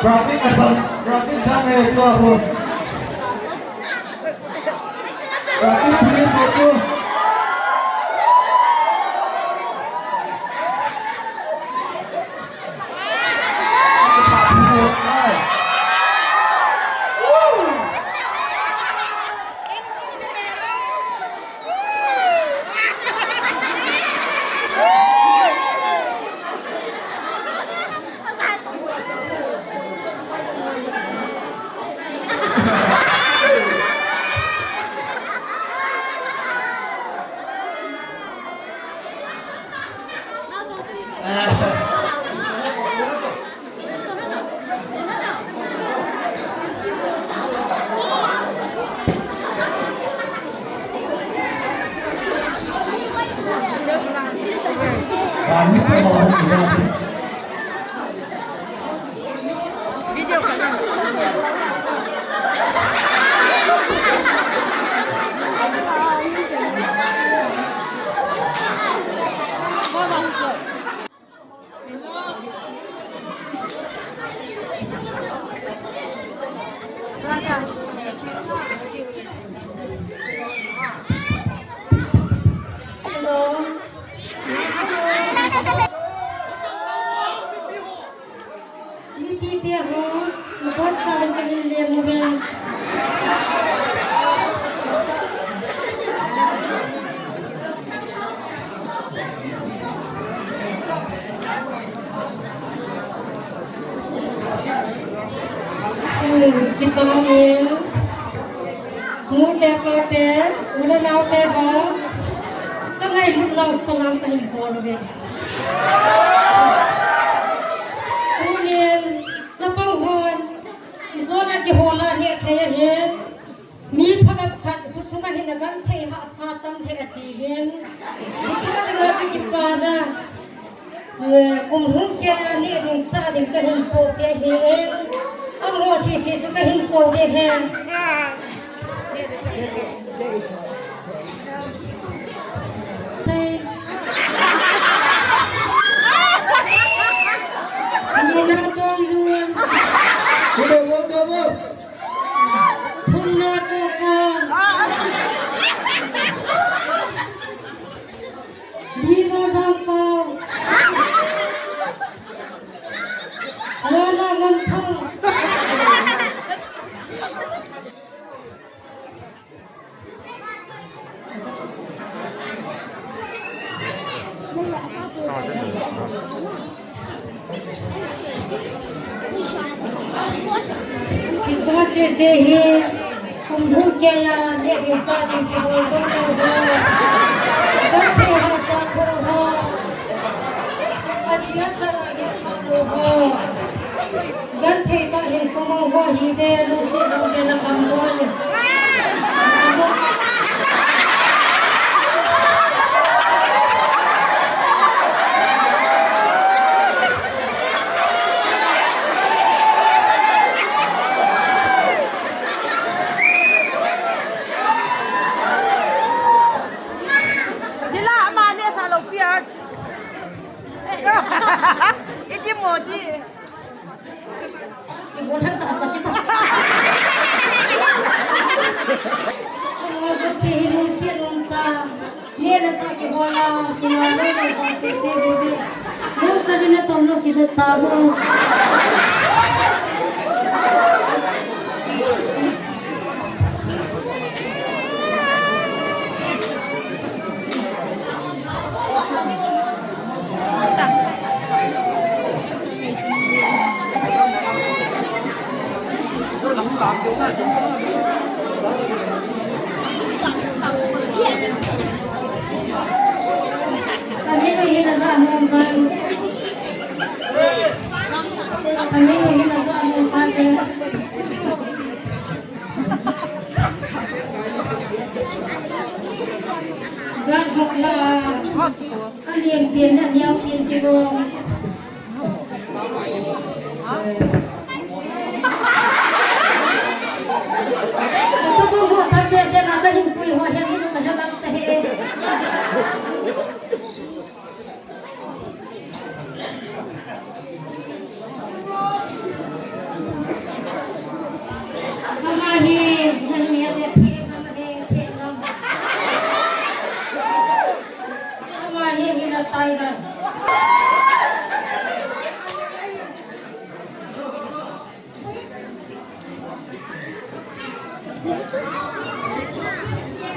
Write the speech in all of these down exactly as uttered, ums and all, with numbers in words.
Traffic asam, traffic jam eh, tua ho. Traffic police ho chu. Mipi te ho, nabonchauvin kahin lem uve. Hmm, kipah e. Nu te pa te, u le nao te ho, kangailut lang salam kahin bol uve. Tunin, chapang hon, ijona kihola hi athei ahi. Mi phabep khat, khusunga hin agenthei hahsa tam thei ati hin. Hiche ka dinga chu kipana. Eh, kum hung keiya neh ding chah ding kahin poh te ahi e. Amaho sese chu kahin kou ding ahi. Sei. Ani na tong lun. Thum na ko ko. Li na jang ko. Lo na ngam thang. Christmas sese hi kum hung keiya neh ding chah ding kibol ding ho. Genthei hahsa ho. Pathen jal a hin ho. Genthei tah hin kumang ho hite, lungset lungset na kam bol. Jila ama neh sa lou pi a. Iti mo ti. Gan hok la. Hot ko. Alian pian na niau pian ti ro. Atu bu bu tha pe se na ka hin pui ho he ni ka jalan ta he. Ai na.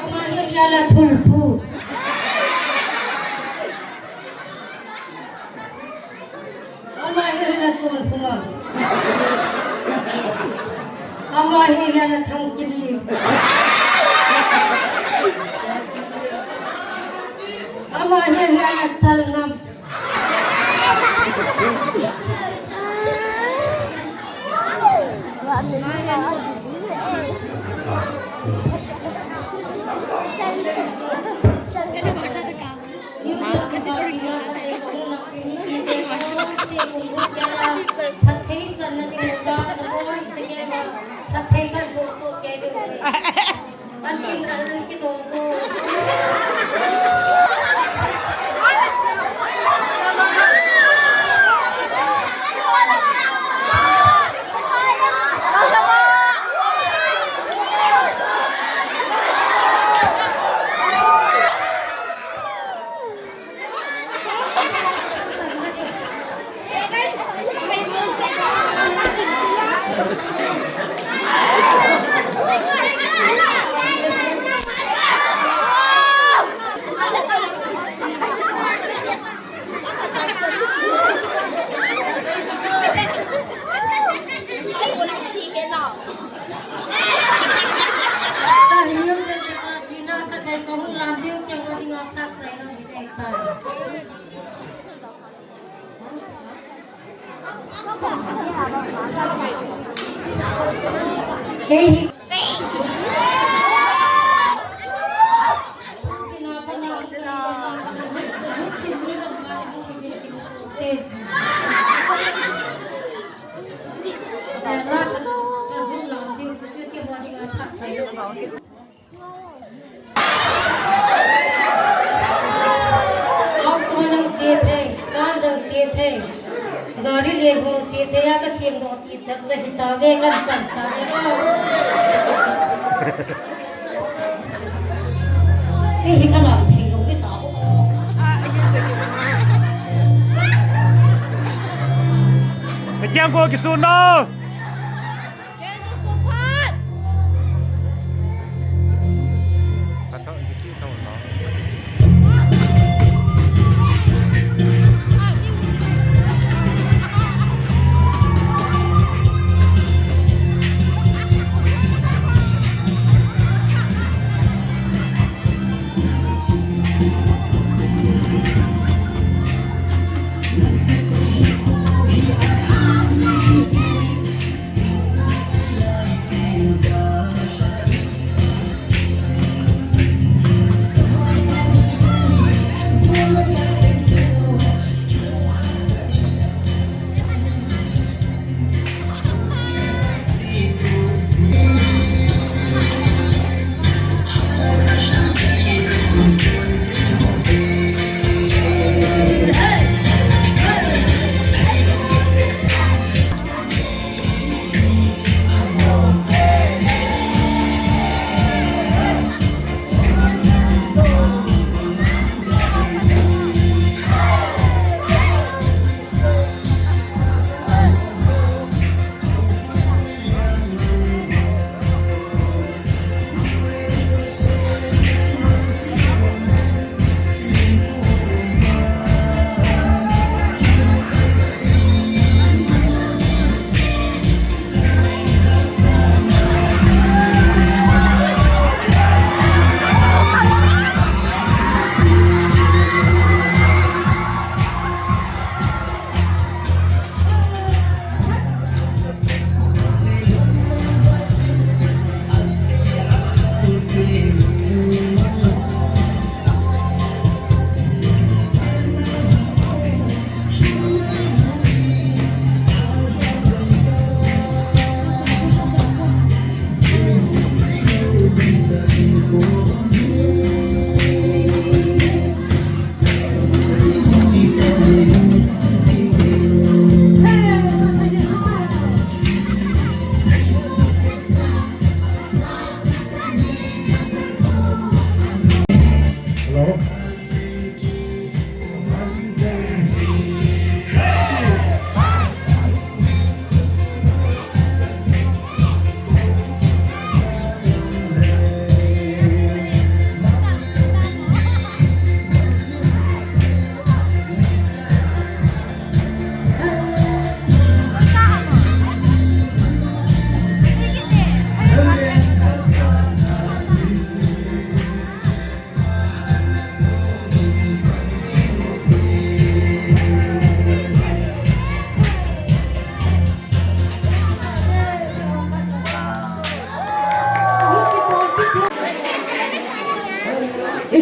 Ama hi Liana Thulphu. Ama hi Liana Thulphu. Ama hi Liana Thangkili. Ama hi Liana Thalngam. Kei hi. Auto jong che thei, car jong che thei, gari le jong che thei, a ka siam doh ti tak le hi ta ve kan pan ta ve o. Ni hi ka lam thei lo ni ta o. Ka kiang ko kisun o.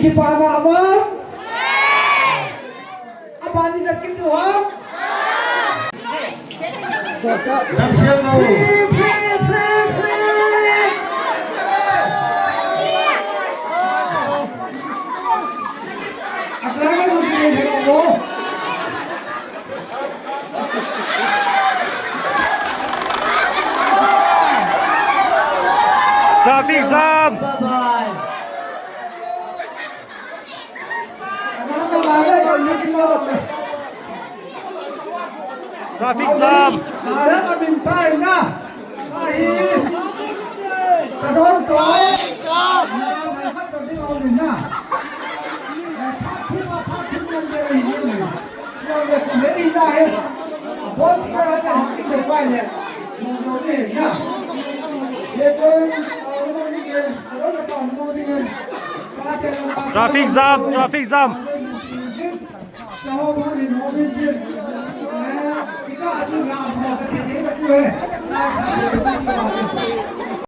Kipana ama? Abani na kitu ha? Dam siam lo. Free, free, free, free. Aklai mo free mo. Traffic jam. Traffic jam. Traffic jam, traffic jam.